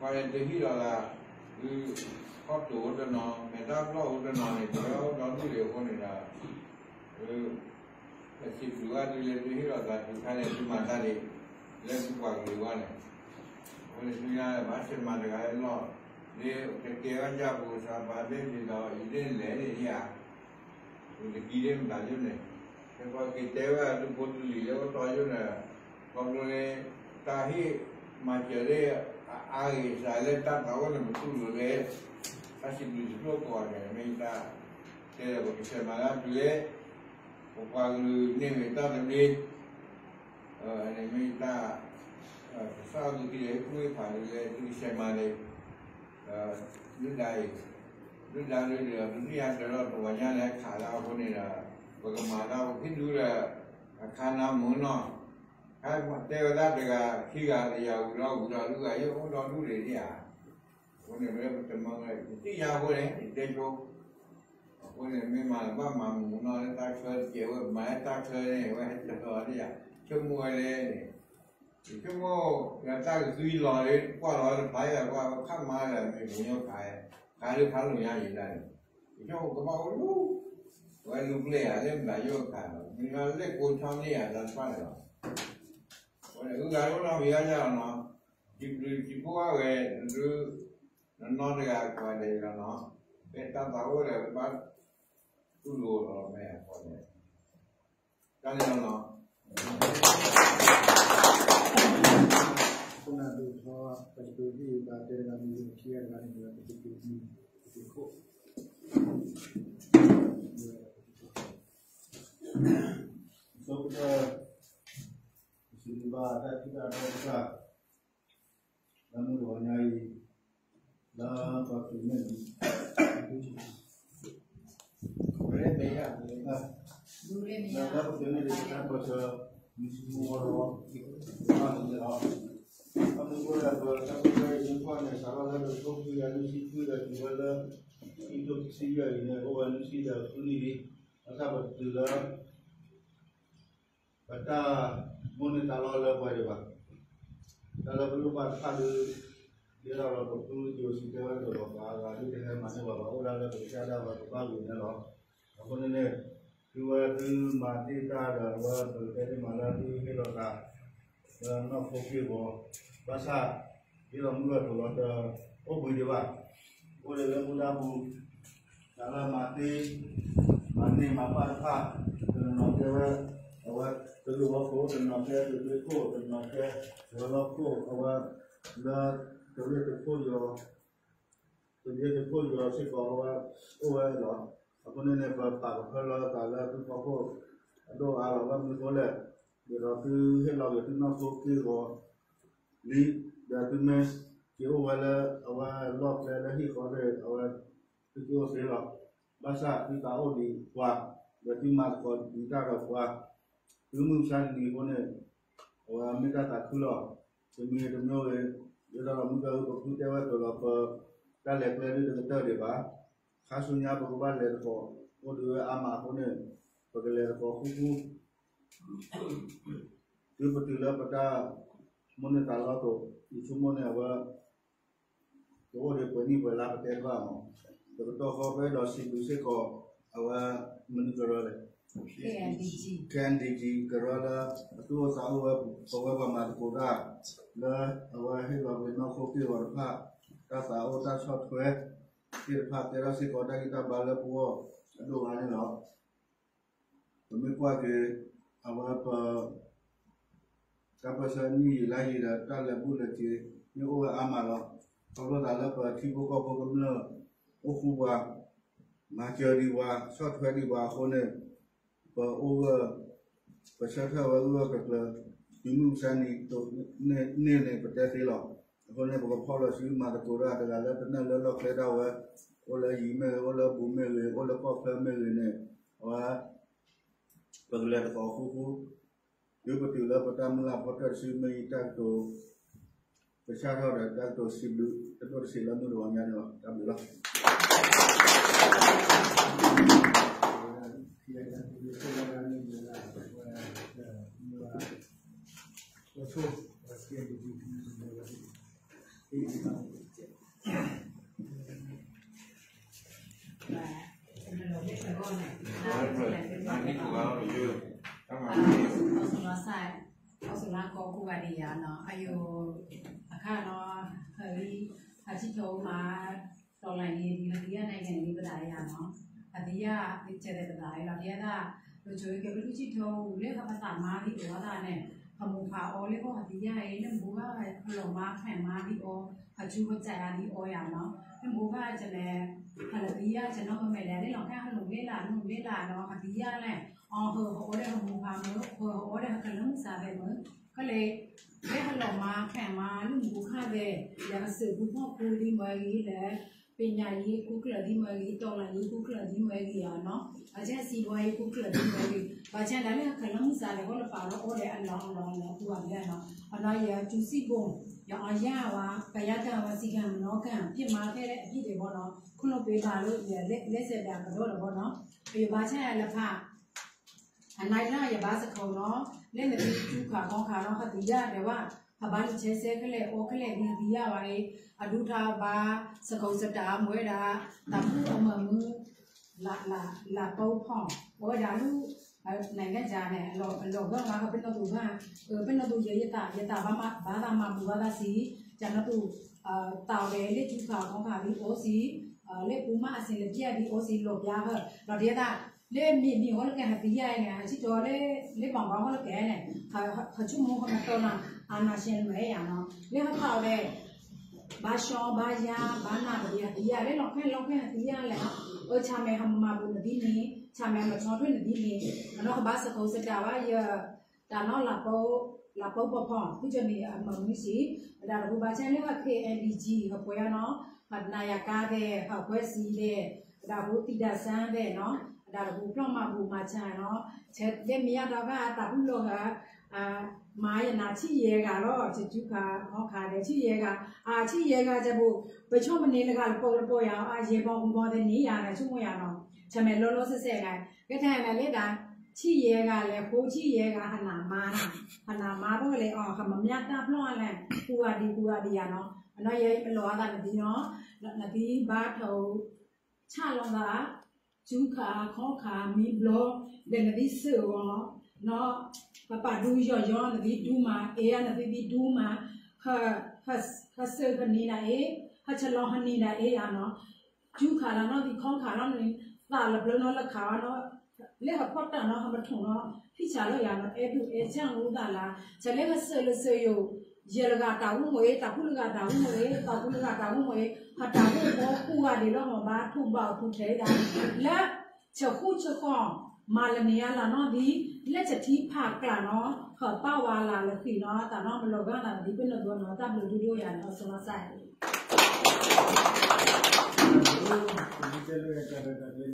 ပှၤန့ၣ်တဟ့ၣ်လီၤသး, ခီတိၢ်အိၣ်တနီၤ မဲာ်တၢ်ဘျီၣ်အိၣ်တနီၤန့ၣ် ပဝဲအိၣ်ဒီဒူၣ်ဒံးအဃိန့ၣ်ဒီး, ပစံးဘျုးဘၣ်သုလၢသုဟ့ၣ်လီၤသးတုၤခဲအံၤ သုမၤတၢ်ဒ်လဲၣ် သုပှၤကလုာ်အဂီၢ်န့ၣ်, အဃိန့ၣ် သုညါလၢဘၣ်ဆဲးမၤတဂၤလၢလီၢ်, ဒ်တကဲဘၣ်ယၤပူၤစးပာ်ဒ့ၣ်ဒ်သိး ယဒ့ၣ်လဲၣ်န့ၣ်ဧါ ပတကံဒ့ၣ်မတၤယိၣ်န့ၣ်, ပှၤက့ၤတဲဝဲဒၣ်သုဖိတလံၤလၢအိၣ်တီယိၣ်န့ၣ်, ခီဖျိလၢ တၢ်ဟ့ၣ်မၤစၢၤဒၣ် အါဂ့ၤစးလၢတၢ်သးအိၣ်န့ၣ် ပတူၢ်လိာ်လၢ တၢ်စံးဘျုးစံးဖှိၣ်ကိးဂၤဒဲးန့ၣ် မ့ၢ်ယတၢ်တဲဒီး ပကဆဲးမၤလၢအပျ့ၤ, ပပှၤကလုာ်န့ၢ်ဂ့ၤတၢ်သဘျ့, န့ၣ်မ့ၢ်ယတၢ် ကစၢ်အသူၣ်ကံၢ်လၢဟ့ၣ်ကူၣ်ဟ့ၣ်ဖးလၢသုကဆဲးမၤန့ၣ်, ဒုၣ်ဒါအံၤ, ဒုၣ်ဒါဒုးဒီး ဒုတိယတၢ်ဒီးတဝီညါလၢခးလၢအဃိန့ၣ်ဒီး, ပကမၤတၢ်အိၣ်ခံဒုဒီး အခါနါမုာ်နီၢ်, ခါတဲဝဲဒၣ်တဂၤခံဂၤတယၤဝံၤဒီးဝံၤဒီး ဒုၣ်ဒါယိၣ်အိၣ်ဒီဒူၣ်ဒံးဧါ, အဃိန့ၣ် ဝဲပတမၢဝဲ ယသ့ၣ်ညါအဃိန့ၣ် ယတဲဆိ အဃိန့ၣ် မ့ၢ်မၤလၢဘၣ်မၤမုာ်နီၢ်လၢတၢ်ဆၢတကဲးဝဲ မၤလၢတၢ်ဆၢန့ၣ် ဝဲဟဲတလီၤဒ်ယၤ ဆိကမိၣ်ဝဲလဲၣ်န့ၣ်, ယဆိကမိၣ် ယတၢ်ကသွံလီၤလၢ ကွၢ်လီၤတဖးယၤ ကွၢ်ဝဲခါမၤဒီး မ့ၢ်ပှၤညိၣ်ခါ, ခါလၢခါလိာ်ညါယံၤဒၣ်န့ၣ်, ယဆိကမိၣ်ကဘၣ်အိၣ်လူၤ, ဝဲလူၤပျဲၢ်ယၤလၢမတၤယိၣ်အခါလီၤ မ့ၢ်လၢလဲၣ်ကိးဆီန့ၢ်ယၤတၢ်တဖၣ်န့ၣ်လီၤ, အဃိန့ၣ် အုၣ်ဂၤအိၣ်နီၢ်မံၤယါယါလီၤနီၤ, စံးဘျုးစံးဖှိၣ်ဘၣ်ဝဲ နဒု နနီတဂၤကိးဂၤဒဲးလီၤနီၤ, ဖဲတၢ်သးအိၣ်ဒီးကဘၣ်တူၢ်လိာ်လီၤမ့ၢ်အဃိန့ၣ်, တၢ်န့ၣ်လီၤနီၤ, ခိၣ်နၢ်ဒိၣ်ထီ ပကတိၤဟ့ၣ်ဘၣ်တဲတဂၤမ့ၢ်ဂ့ၤ ခံဂၤတဂၤမ့ၢ်ဂ့ၤ ပကတိၤမံၤ ပကတိၤခိၣ် အဆိကတၢၢ် ပစံးဘျုးဘၣ်တၢ်ထံၣ်တၢ်ဒီတၢ် လၢမုၢ်တဂီၤညါအံၤ လၢပှၤကလုာ်န့ၣ် လၢပှၤကလုာ်န့ၣ် တၢ်ပၢၢ်ဆၢ မုၢ်ဆ့ၣ်မုၢ်ဂီၤဒီး ဘၣ်န့ၣ်လီၤ. အမ့ၢ်ဝဲဒၣ်ပတၢ်ပၢၢ်ဆၢအံၤ မ့ၢ်ကွၢ်န့ၣ် စးထီၣ်လၢတကထိခွံကယၤလွံၢ်ဆံခွံဒီး တုၤဝဲလၢ ခံကထိခံဆံယဲၢ်အံၤန့ၣ် အိၣ်ဝဲနွံဆံဒီးဃုနံၣ်လံ. ဘၣ်ဆၣ်ပတတုၤလၢ ပတၢ်မိၣ်န့ၢ်သးလီလၢပှဲၤဒံးဘၣ်. တၢ်လၢပလိၣ်ဘၣ်တဖၣ်ဒီး ဒ်သိးဒီးပဖုယိၤစံးတဲဝဲဒၣ်ဒီး ပှၤအဂၤဒ်တဟဲမၤန့ၢ်ဘၣ်ဘၣ် အိၣ်ဒၣ်လၢပကစၢ်ဒၣ်ဝဲပဘၣ်ဝံၤန့ၣ်လီၤ. အဃိန့ၣ်န့ၣ် သုဝဲသုမၤသ့ၣ်တၢ်ဒီး အဝဲပကတဲသ့ၣ်မးလၢသုဟ့ၣ်လီၤသး လၢနီၢ်ခိက့ၢ်ဂီၤ ဘၣ်ဆၣ် ဒ်သိးမုၢ်ဂၢၢ်တိၤလီၤတၢ် အိၣ်ဘှံးဒံးဘၣ်. အိၣ်ဒံးလၢမူဒါပူၤ တၢ်လၢမၤသ့ မၤန့ၢ်မၤပာ်တဖၣ် တနီၤနီၤကဲဝဲ အဝဲတရ့ဝီခိၣ် တနီၤကဲတရ့ခိၣ် တနီၤကဲဝဲၤလီၢ်ခိၣ် အဝဲလၢ တရ့တခိၣ်ယီၤ တရ့တခိၣ်ယီၤစ့ၢ်ကီးအဝဲ အိၣ်ဝဲလီၤ. အဃိန့ၣ်န့ၣ် ပပာ်ကဖၢလီၤသးလၢသုဖီခိၣ် အဒိၣ်အါလီၤ ဘၣ်မနုၤအဃိလဲၣ် ဒ်သိးသုဟ့ၣ်လီၤက့ၤသုနီၢ်ခိက့ၢ်ဂီၤ လံ ဒီးသုမ့ၢ်က့ၤအိၣ်ဝဲလၢအဝဲလီၢ်ကျဲလၢဟံၣ်ဃီသ့ၣ် အဝဲ သုက့ၤအိၣ်သ့လီၤ. ဘၣ်ဆၣ်သုသးအိၣ်ဒံးပှၤ ဒီးသုမၤသကိးဒံးတၢ်ဒီးပှၤ သုမုၢ်မဆါတနံၤအဃိန့ၣ် အဝဲမ့ၢ်တၢ်သးခုလီၤ. တမံၤတမံၤဂ့ၤ ဒ်သိးဒီးမုၢ်ကၢၢ်ပဖုတဲဝဲဒၣ်လီၤ ပတၢ်လဲၤကျဲဒ်တကတၢၢ်ဒံးဘၣ်. ခါဆူညါပကဘၣ်လဲၤသကိး အိၣ်ဒံးဝဲအါမးအဃိန့ၣ် ပကလဲၤသကိးဃူဃူ တုၤပတုၤလၢပတၢ်မိၣ်န့ၢ်သးလီအသိး ယဆိကမိၣ်န့ၣ် အဝဲ ကအိၣ်ဒံးပှဲၤနံၣ်ပှဲၤလါပတဲတဘၣ်မး, တကတီၢ်ဃီပအဲၣ်ဒိးစံးဘျုးစ့ၢ်ကီး အဝဲမနုၤကရၢလဲၣ်, K N D G ကရၢလၢ အသူၣ်အိၣ်သးအိၣ်ဝဲ ပဝဲပှၤမၤသကိးတၢ် လၢအဝဲဟ့ၣ်လီၤက့ၤနီၢ်ခိက့ၢ်ဂီၤတဖၣ် တၢ်သးအိၣ်တၢ်ဆီၣ်ထွဲသ့ၣ်တဖၣ် ကဲထီၣ်စ့ၢ်ကီးတၢ်ဂံၢ်တၢ်ဘါလၢပဂီၢ်အဒိၣ်အါန့ၣ်လီၤ. ပမ့ၢ်ကွၢ်က့ၤ အဝဲပ တၢ်ပၢၢ်ဆၢနံၣ်ယံာ်လါယံာ်ဒီး တၢ်လဲၤဘူးလဲၤက့ၤ မ့ၢ်အိၣ်ဝဲအါမးလီၤ. ခီဖျိသးလၢပထံဖိကီၢ်ဖိကမျၢၢ် အိၣ်ဃူဝဲ မၤစၢၤဒံးဝဲ ဆီၣ်ထွဲဒံးဝဲအဃိန့ၣ် ပအိၣ်ဂၢၢ် ပဆၢထၢၣ်ဝဲဂၢၢ်ဂၢၢ်ကျၢၤကျၢၤ တုၤမုၢ်မဆါနံၤန့ၣ်န့ၣ် ပတဲသ့လီၤ. အဃိန့ၣ် ပကဖီၣ်လီၤစုမၤသကိးတၢ်တဂၤလၢတနၢၣ်လၢလီၢ်ကျဲဒၣ်ဝဲ အိၣ်လၢယံၤမ့ၢ်ဂ့ၤ အိၣ်လၢဘူးမ့ၢ်ဂ့ၤ အိၣ်လၢကီၢ်ချၢမ့ၢ်ဂ့ၤန့ၣ် အဝဲ ပကလဲၤသကိးဃူဃူ တုၤပတုၤလၢပတၢ်မုၢ်လၢ်ဖီတၢၢ်တစုမ့ၢ်ယတၢ်ကတိၤ ကစၢ်ထီၣ်ဒီးတၢ်ကတိၤစံးဘျုး တဒိၣ်တဆံးလၢမုၢ်တဂီၤညါန့ၣ်လီၤ. တၢ်ဘျုးလီၤ. အီစူၤလါကိးကူဂၤဒံးယၤနီၤ, အယိာ်အခါနီၤ, ဟဲလံ, ဟးထံၣ်ထီၣ်မး, တီၢ်လၢ်ယံၤ ဟံးလီၤသံယါန့ၣ်ဂ့ၤပသးယၤနီၤ, အသံယါ ကဲသဲးပသးအံၤလီၤ ဒ်အသး, လၢကၠိၤကဲဘျုးထံၣ်ထီၣ်အူလၢပသးမါဒံးအီၤသးန့ၣ်, ဟမိၢ်ဖးအီၤလၢဟီၣ်ဟးသံယါအံၤ လၢမူဘၣ် ဟလီၤမါဖဲမါဒံးအီၤ, ဟးဆူဟီၣ်စၢ်ယါဒံးအီၤယၤနီၤ, လၢမူဘၣ်ကလဲၣ်, ဟးလီၤသံယါကနီၤမ့ၢ်လဲၣ် လၢလီၤခါဟလိၣ်လ့လၢ် လိၣ်လ့လၢ်နီၤ ဟးသံယါလဲၣ်, အီၤဟၢဟးအီၣ်ဒီးဟမိၢ်ဖးမုၢ် ဟၢဟးအီၣ်ဒီးဟကလၢမုၢ်စၢ်ဖဲမုၢ်, ကလဲၣ်, လၢဟလီၤမါဖဲမါလၢမူဘၣ်ခါဖဲ, ယကစၢၢ်ကူဖီၣ်ကူဒံးမ့ၢ်ဂ့ၤလဲၣ်, ပညာရေးကူကျၢၢ်ဒံးမ့ၢ်ဂ့ၤ တီၢ်လၢ်ယံၤကူကျၢၢ်ဒံးမ့ၢ်ဂ့ၤယၤနီၤ, ဘၣ်ဆၣ်စံးဘီယံၤကူကျၢၢ်ဒံးမ့ၢ်ဂ့ၤ, ဘၣ်ဆၣ်ဒၣ်လၢဟကလၢမုၢ်စၢ်လဲၣ် ဃီလၢပာ်လီၤအီၣ်ဒီးအလီၢ်အလီၢ်အလီၢ်ကူဂၤဒံးနီၤ, အနီၤယၤတူစံဘိၣ်, ယအီၤယါဝဲ ပယါတၢ်ဝဲစံးကၤမနီၤကၤ ဖံးမါဖဲအဖံးဒဲးဘီနီၤ, ခိၣ်လိာ်ပ့ၤဘၣ်လၢယလဲၤစဲးဒၣ်ကဒီးလီၤဘီနီၤ, ယဘၣ်ဆၣ်ယၤလၢဖး အနၢ်တၢ်ယဘၣ်စခိးနီၤ, လၢနသုတူၢ်ခးခီခးနီၤ ဟးသံယါဒဲးဝဲ, ဟဘၣ်လူၤဆဲးဆဲးခဲလၢာ် အီခဲလၢာ်ဒ်ဟးသံယါဝဲအံၤ, အဒူၣ်ထါဘၣ် စကိးစတၢ်မူဝဲဒၣ်, တၢ်ဘူၣ်အမၤမုၢ်, လၢပီဖီၣ်, အဝဲဒၣ်လူၤ, နကန့ၣ် အလီၢ်ဂၤဝဲ ပနီၢ်သူၣ်ဂၤ, ပနီၢ်သူၣ်ယဲ ယသး ယသးဘၣ်မၤ ဘၣ်သးမၤဘူၣ်ဘၣ်သးစံး, ယနီၢ်သူၣ် သးဝဲလၢတူၢ်ခးခီခးဒ်အီစံး, လၢပူၤမးအစ့ၣ်လၢပျၢ်ဒ်အီစံး လီၤပျၢ်ဃၢၤ လီၤဒ်သး, လၢမ့ၢ်မ့ၢ်ဟီၣ်လၢကဲဟးသံယါအံၤန့ၣ် ဟးထံၣ်ထီၣ်လၢ လၢဘၣ်ဘၣ်ဟီၣ်လၢကဲန့ၣ်, ဟးဆိကမိၣ်ဟီၣ်မတီၢ်နီၤ အနၢ်ရှဲနမဲာ်ယၤနီၤ လၢဟးဖးအီၤဝဲ, ဘၣ်ဆှီဘၣ်ယါ ဘၣ်နးပဒံးဟးသံယါ လၢလီၤခါလီၤခါဟးသံယါလဲၣ်, အၢ ဆၣ်မဲာ်ဟးမၤဘူၣ်နသံန့ၣ် ဆၣ်မဲာ်မၤဆီထွဲနသံန့ၣ်, အနီၢ်ကဘၣ်စကိးစတၢ်ဘၣ်ယ တၢ်နီၢ်လၢပီ, လၢပီပီဖီၣ် ဖုကၠၢနံၣ်အမၤမုၢ်စံး, အဒၣ်တပူၤဘၣ်ဆၣ်လၢဟး ခ့အဲၣ်ဘံၣ်ကၠံ ဟးပှဲၤအါနီၤ, ဟးနၤယၤကါသဲး ဟးခွဲးစံးသဲး, အဒၣ်တပူၤသံဒၣ်စၢ်သဲးနီၤ, အဒၣ်တပူၤပျီၢ်မၤဘူၣ်မၤဆၣ်နီၤ, ဆဲးဒ်မ့ၢ်ယါဒီးဂၤတၢ်ဘူၣ်လီၤဂၤ မၤယနၤထံၣ်ယဲၢ်ဂၤလီၤ ဆဲးကူခးခီခးဒီးထံၣ်ယဲၢ်ဂၤ, အါ ထံၣ်ယဲၢ်ဂၤကဲဘိၣ်, ပဆိကမိၣ်န့ၣ်လၢဂၤလပီလပီယၤ အါ ယဲၢ်ဘီဃုဘီသန့ၤယၤ နဆိကမိၣ်ယၤနီၤ, ဆၢမဲာ်လီၤလီၤဆဲးဆဲးဂၤ, ကဲတၢ်န့ၣ်လၢဒၣ် ထံၣ်ယဲၢ်ဂၤလဲၣ် ဃိထံၣ်ယဲၢ်ဂၤ ဟးနးမါနီၤ, ဟးနးမါဖဲလဲၣ်အီၤ ဟးမၤမၠၣ်တၢ်ဖျီၣ်လဲၣ် ကူဂၤဒံးကူဂၤဒံးယၤနီၤ, အနီၢ်ယဲၢ်လီၤအသးနသံနီၤ, နသံဘၣ်ထီၣ် ဆၣ်လီၤသး, ကူခးခီခးမံဘျီ, ဒီးနသံစၢၢ်အီၤ, နီၤ, ပပာ်ဒူယီၢ်ယီၢ် နသံဒူမး, အ့ၣ် နသံသံဒူမး, ဟးစၢၢ်ဟးနံၤဒၣ်အ့ၣ်, ဟးဆလီၤဟးနံၤဒၣ်အ့ၣ်ယၤနီၤ, ကူခးလီၤနီၤသံခီခးလီၤန့ၣ်, သးလၢပျၢၤနီၤလၢခးဝဲနီၤ, လၢဟးဖီၣ်တၢ်နီၤ ဟးမထိၣ်နီၤ, ဖံၣ်ဆၣ်လီၤယၤနီၤ အဲၣ်ဒိးအဲၣ်ဆၣ်အိၣ်သးလၢ, ဆဲးလၢဟးစၢၢ်လၢစၢၢ်ယိာ်, ယဲၢ်လၢဂၤတၢ်အိၣ်မ့ၢ်အ့ၣ် တၢ်ကူၣ်လၢဂၤတၢ်အိၣ်မ့ၢ်အ့ၣ် သးကူၣ်လၢဂၤတၢ်အိၣ်မ့ၢ်အ့ၣ် ဟးတၢ်အိၣ်မ့ၢ်ကူဂၤဒံးလီၤမး ဘၣ်ထူၣ်ဘၣ်အိၣ်ထူၣ်ထဲးဒၣ်, လၢ ဆၢဃိဆၢဃီၣ် မၤလၢန့ၣ်အလၢ်နီၣ်ဒံး လၢတထံဖးကျးနီၣ် ဟၢၣ်ပာ်ဝဲလၢလၢဃံနီၣ် တၢ်နီၣ်မ့ၢ်လီၤဂာ်သးဒ်ပနီၢ်ဒိနီၣ် တၢ်ဘျုးဒိၣ်ဒိၣ်ယၤန့ၣ် အီၤစီၤလီၤစၢ်